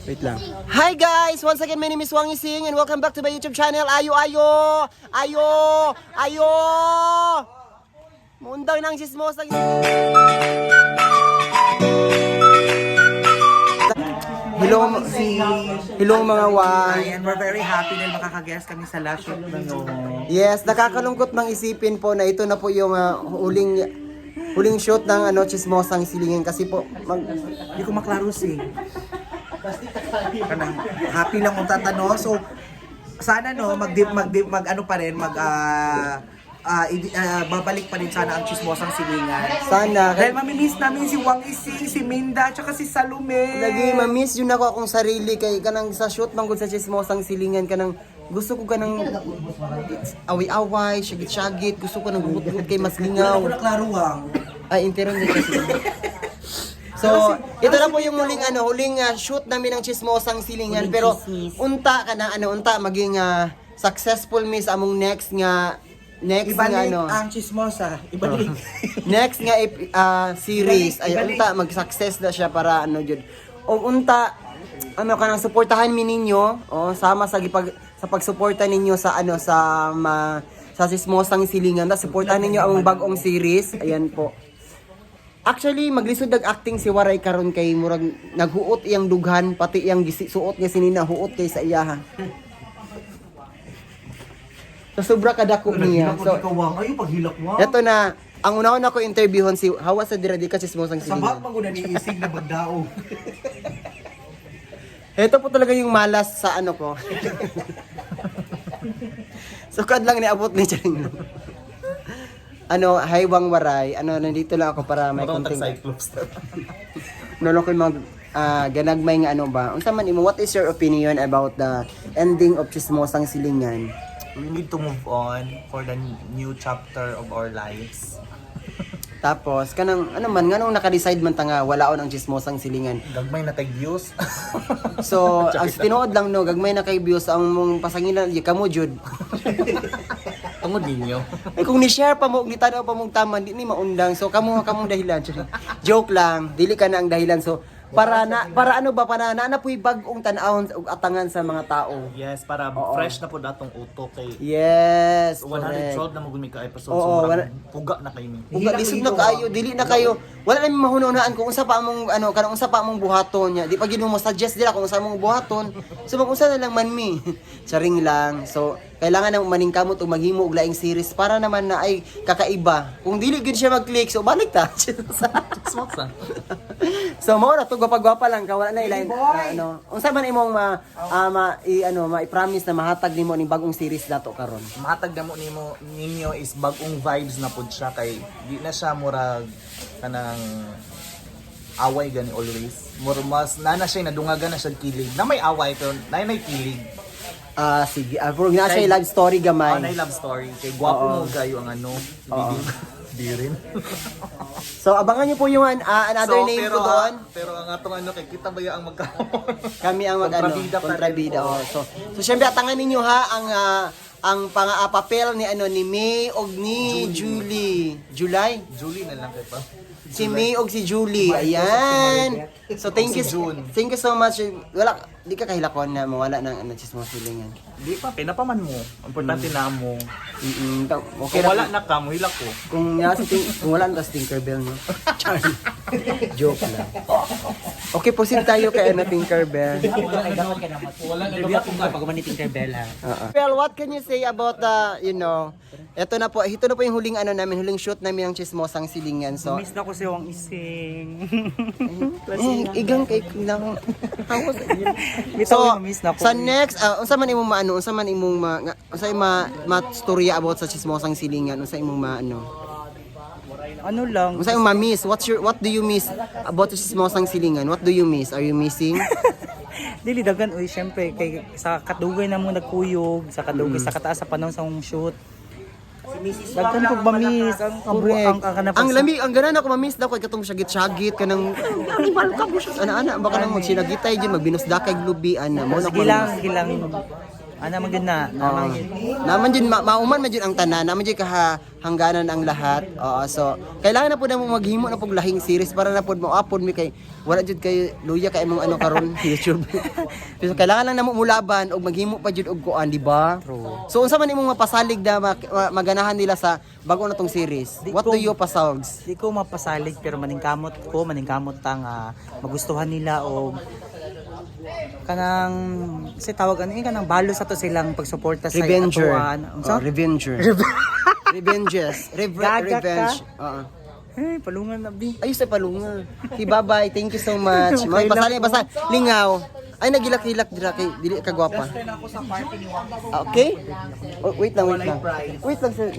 Wait lang. Hi guys! Once again, my name is Wang Ising and welcome back to my YouTube channel. Ayo, ayo! Ayo! Ayo! Mundang ng chismosa. Hello, hello mga wang. And we're very happy dahil makakaguest kami sa last shoot na no. Yes, nakakalungkot mang isipin po na ito na po yung huling huling shoot ng ano, Chismosang Silingan kasi po mag, Hindi ko maklaro sing. Kanang happy lang unta no. So sana no mag mag mag ano pa rin mag babalik pa rin sana ang Chismosang Silingan. Sana. Dahil mamimiss namin si Wang Ising, si Minda, tsaka si Salome. Lagi ma-miss yun ako akong sarili kay kanang sa shoot man gud sa Chismosang Silingan, kanang gusto ko kanang away-away, syagit-syagit, gusto ko nang gugot-gugot kay mas Wala lingaw. ko na klaro, Wang. Ay, interon din kasi. So, ito na po yung huling ano, huling shoot namin ng Chismosang Silingan, pero unta ka na ano, unta maging successful mi sa among next nga Ibalik ano. ang Chismosa. Ibalik. Next nga series ay Ibalik, ibalik. unta mag-success na siya para ano jud. O unta ano kanang suportahan mi ninyo, oh, sama sa gipag sa pagsuporta ninyo sa ano sa ma, sa Chismosang Silingan. Ta suportahan ninyo ang bagong series. Ayan po. Actually, maglisod nag-acting si Waray karon kay murag naghuot iyang dughan pati iyang gisi, suot nga sinina huot kay sa iyaha. So sobra kadako niya. So Ikaw, Wang. Ayaw paghilak, Wang. eto na, ang unahon ako interviewon si Hawa sa Diradi ka Chismosang Sa bak Silingan. man ko na ni Ising na magdao. Ito po talaga yung malas sa ano ko. Sukad lang niabot ni Charing. Ano, hi Wang Waray. Ano, nandito lang ako para may konting Cyclops. Ano ko yung mga ganagmay nga ano ba. Unsa man imo, what is your opinion about the ending of Chismosang Silingan? We need to move on for the new chapter of our lives. Tapos kanang ano man nganong naka-decide man ta nga walaon ang Chismosang Silingan? Gagmay na kay views. So, ang tinuod lang no, gagmay na kay views ang mong pasangilan, di kamo jud. Tungod ninyo. Ay kung ni-share pa mo, ni tanaw pa mong tama, di ni maundang. So kamo kamong dahilan. Joke lang, dili ka na ang dahilan. So para na para ano ba, para na na puy bag-ong tan-awon ug atangan sa mga tao. Yes, para fresh na po datong utok kay Yes, correct. 112 na magumi ka episode. Oo, So, murag puga na kay mi. Uga lisod na kaayo, dili na kayo. Wala na mi mahunahunaan kung unsa pa among ano, kanang unsa pa among buhaton niya. Di pa gid mo suggest dira kung unsa among buhaton. So mag-unsa na lang man mi. Charing lang. So kailangan na maningkamot og maghimo og laing series para naman na ay kakaiba. Kung dili gyud siya mag-click, so balik ta. Smoke. So mao na to, gwapa-gwapa lang ka, wala na ilain ano. Unsa man imong ma, ma i, ano, ma-promise na mahatag nimo ning bagong series nato karon? Mahatag na mo nimo ninyo is bagong vibes na pud siya kay di na siya murag kanang away gani always. Mur mas na na siya nadungagan na siya kilig. Na may away pero na nay kilig. Ah, sige. Ah, for na siya love story gamay. Oh, na love story kay gwapo mo kayo ang ano leading di rin. So abangan niyo po yung another So, name pero, ko doon. Pero ang atong ano kay kita ba ya ang magka Kami ang mag ano, Kontrabida pa rin kontrabida. po. Oh. So syempre atangan ninyo ha ang ang pang papel ni ano ni May og ni Julie. July? Julie na lang kay pa. Si May og si Julie. Ayan. So thank you Si June. Thank you so much. Wala di ka kahilakon na mawala ng ano chismos feelingan. Di pa pinapaman mo. Importante na mo. Okay Kung wala ra. na ka mo hilak ko. Kung nga si kung wala na tas Tinkerbell no. Char. Joke lang. Okay, proceed tayo kay ano Tinkerbell. Interview ako nga pag ni Tinkerbell ha. Oo. Well, what can you say about the, ito na po yung huling ano namin, huling shoot namin ng Chismosang Silingan. So, Miss na ko si Wang Ising. eh, igang kay lang. So, So, miss na ko. sa next, unsa man imong maano, unsa man imong ma, unsa imong ma, ma-storya about sa Chismosang Silingan, unsa imong maano? Ano lang, Unsa imong ma-miss? What do you miss about sa Chismosang Silingan? What do you miss? Are you missing? Dili dagan uy syempre kay sa kadugay na mo nagkuyog, sa kadugay sa kataas sa panahon sa akong shoot. Daghan kog ma-miss ang Correct. ang Ang lami, ang ganan ako ma-miss daw kay katong syagit-syagit kanang animal ka mo siya. Ana ana baka nang magsinagitay jud magbinusda kay glubi ana mo na Sige lang, sige lang. Ana man gyud na, naman gyud. Naman jud mauman man jud ang tanan, naman jud kahangganan ang lahat. Oo, so kailangan na pud na mo maghimo na pug lahing series para na pud moapod mi kay wala jud kay luya kay imong ano karon YouTube. So kailangan lang namo mulaban og maghimo pa jud og kuan, di ba? True. So unsa man imong mapasalig na maganahan nila sa bago na tong series? Di What do you pasalgs? Di ko mapasalig pero maningkamot ko, maningkamot ta nga magustuhan nila og kanang kasi tawag ano eh, kanang balo sa to silang pagsuporta sa Revenger. atuan. Unsa? Oh, revenger. Revenges. Gaga ka? Revenge. Oo. Hey, palungan na bi. Ayos sa palunga. Okay, bye-bye. Thank you so much. Okay Mga lang pasali, po. basta lingaw. Ay, nagilak-hilak dira kay dili ka gwapa. Ah, okay? Oh, wait lang, wait lang. Wait lang, sir.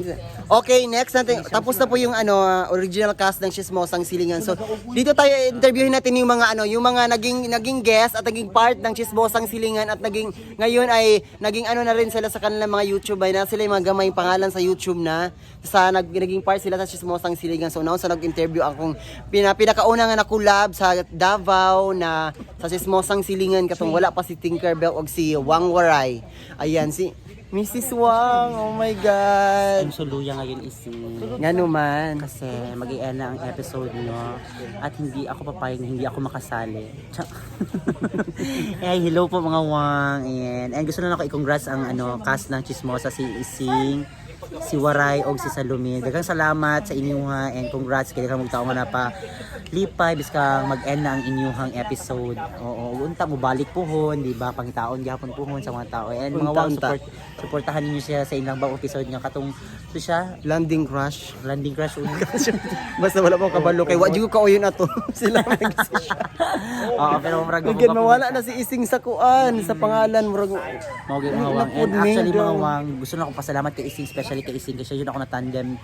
Okay, next natin. Tapos na po yung ano, original cast ng Chismosang Silingan. So, dito tayo interviewin natin yung mga ano, yung mga naging naging guest at naging part ng Chismosang Silingan at naging ngayon ay naging ano na rin sila sa kanilang mga YouTube ay na sila yung mga gamay pangalan sa YouTube na sa naging part sila sa Chismosang Silingan. So, now sa nag-interview akong pinakauna nga na-collab sa Davao na sa Chismosang Silingan katong wala pa si Tinkerbell og si Wang Waray. Ayan si Mrs. Wang. Oh my God. I'm so luya ngayon, Ising. Nga naman. Kasi mag end na ang episode nyo at hindi ako papayag na hindi ako makasali. Tsak. Eh, hello po mga Wang. Ayan. And gusto na lang ako i-congrats ang ano, cast ng Chismosa, si Ising, si Waray og si Salome. Daghang salamat sa inyo ha and congrats kay daghang tao nga na pa lipay biskang mag-end na ang inyuhang episode. Oo, unta mo balik puhon, di ba? Pangitaon gyapon puhon sa mga tao. And mga Unta, Wang, unta. support suportahan ninyo siya sa ilang bagong episode nga katong so siya Landing crush. landing crush uno. Basta wala pong kabalo kay wa jud ko kauyon ato. Sila mag-decision. Oo, pero murag Again, mawala na si Ising sa kuan, sa pangalan murag. Mao gyud mga Wang. And Napud actually ni, mga daw. Wang, gusto na akong pasalamat kay Ising, especially kay Ising kasi yun ako na tandem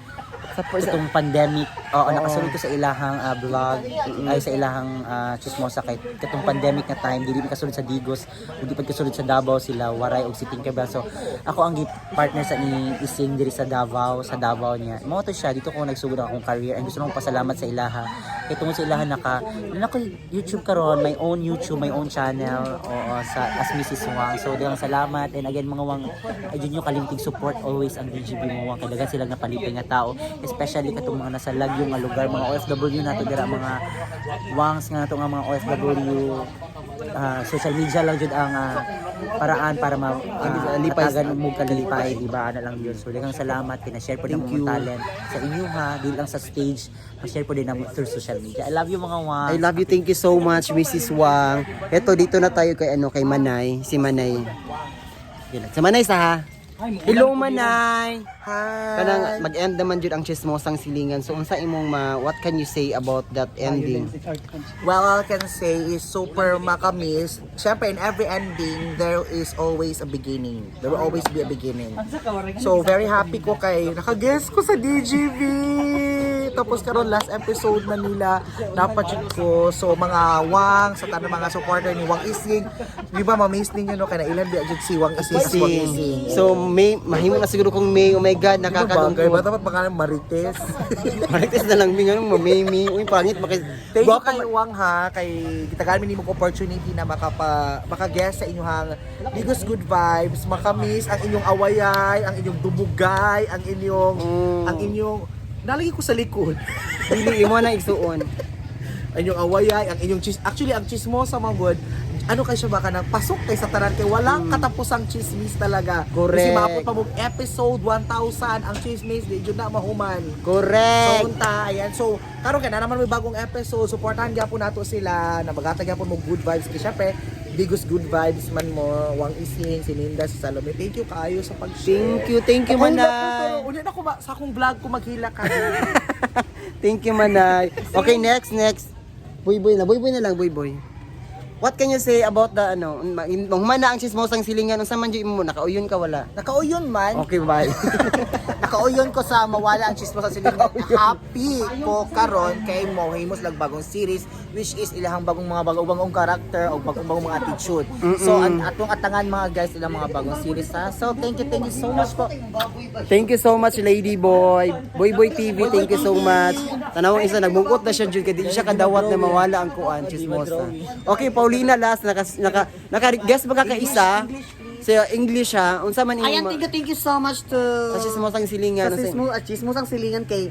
Sa itong pandemic. Oo, nakasunod ko sa ilahang vlog, ay sa ilahang chismosa kay katong pandemic na time dili mi kasunod sa Digos, ug di pud kasunod sa Davao sila Waray ug si Tinkerbell. So ako ang partner sa ni Ising diri sa Davao niya. Mao to siya dito ko nagsugod ang akong career and gusto na akong pasalamat sa ilaha. Kay tungod sa ilaha naka YouTube karon, my own YouTube, my own channel. Oo, sa as Mrs. Wang. So daghang salamat and again mga Wang, ay yun yung kalimtig support always ang DGB mga Wang. Kay daghan silang napalipay nga tao, especially katong mga nasa lagyo nga lugar, mga OFW nato dira mga Wangs nga nato nga mga OFW, social media lang jud ang paraan para ma Lipay. hatagan mo kalipay, di ba? Ano lang yun. So daghang salamat kay na-share po Thank ng you. mga talent sa inyo ha, di lang sa stage, ma-share po din namo through social media. I love you mga Wang. I love you. Thank you so much, Mrs. Wang. Eto, dito na tayo kay ano kay Manay, si Manay. Yun lang. Si Manay sa ha. Hello Manay. Hi. Kanang mag-end naman jud ang Chismosang Silingan. So unsa imong ma what can you say about that ending? Well, all I can say is super makamis. Siyempre, in every ending, there is always a beginning. There will always be a beginning. So, very happy ko kay nakaguest ko sa DGV. Tapos karon last episode na nila, napachit ko. So, mga Wang, sa tanang mga supporter ni Wang Ising, di ba ma-miss ninyo no? Kaya ilan biya jud si Wang Ising, si Wang Ising. Ising. So May mahimo na siguro kung May. Oh my God, Di ba bagay? nakakalungkot. Ba dapat pangalan Marites? Marites na lang May ganun, May May. Uy, pangit maki. Thank you Gwapa kay Wang ha, kay gitagaan mi nimo opportunity na maka-guest sa inyong Digos Good Vibes, makamiss ang inyong awayay, ang inyong dumugay, ang inyong ang inyong nalagi ko sa likod. Dili imo na igsuon. Ang inyong awayay, ang inyong chis. Actually, ang chismosa mga good, ano kay siya baka nang pasok kay sa tanan kay walang katapusang chismis talaga. Correct. Kasi maabot pa mong episode 1000 ang chismis di jud na mahuman. So Correct. unta, ayan. So, karon kay na naman may bagong episode, suportahan gyapon nato sila, na magatag gyapon mo good vibes kay syempre, Digos good vibes man mo, Wang Ising, si Ninda, si Salome. Thank you kaayo sa pag-share. Thank you Ako na Manay. po, pero Ulit ako sa akong vlog ko maghila ka. Thank you, Manay. Okay, next, next. Boy, boy na, boy, boy na lang, boy, boy. What can you say about the ano, humana ang chismosang silingan, unsa man jud imo nakauyon ka wala? Nakauyon man. Okay, bye. Nakauyon ko sa mawala ang chismosa silingan. Happy ko karon kay mo himos lag bagong series which is ilahang bagong mga bagong character o bagong bagong mga attitude. So ang atong atangan mga guys ilang mga bagong series ha. So thank you so much po. Thank you so much, Lady Boy. Boy Boy TV, thank you so much. Tanawang isa nagbungkot na siya jud kay di siya kadawat na mawala ang kuan chismosa. Okay, Paulina last naka naka, naka guest ba ka kaisa? So English ha, unsa man Ayan, imong thank you so much to sa chismosang silingan? Sa chismosang silingan kay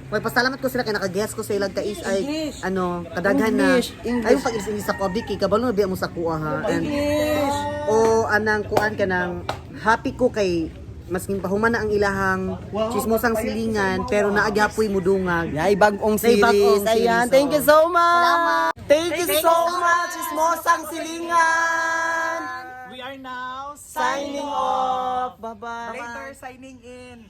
may pasalamat ko sila kay naka-guest ko sa ilang kais ay ano kadaghan na English, English. ay pag English sa ko Vicky kabalo na biya mo sa kuha ha and o anang kuan ka nang happy ko kay masking pahuman na ang ilahang chismosang silingan pero naagyapoy mudungag. Nay bagong Nay series. bagong Ayan, series, thank you oh. so much. Salamat. Thank you so much, chismosang silingan. We are now Signing off. Bye-bye. Later, signing in.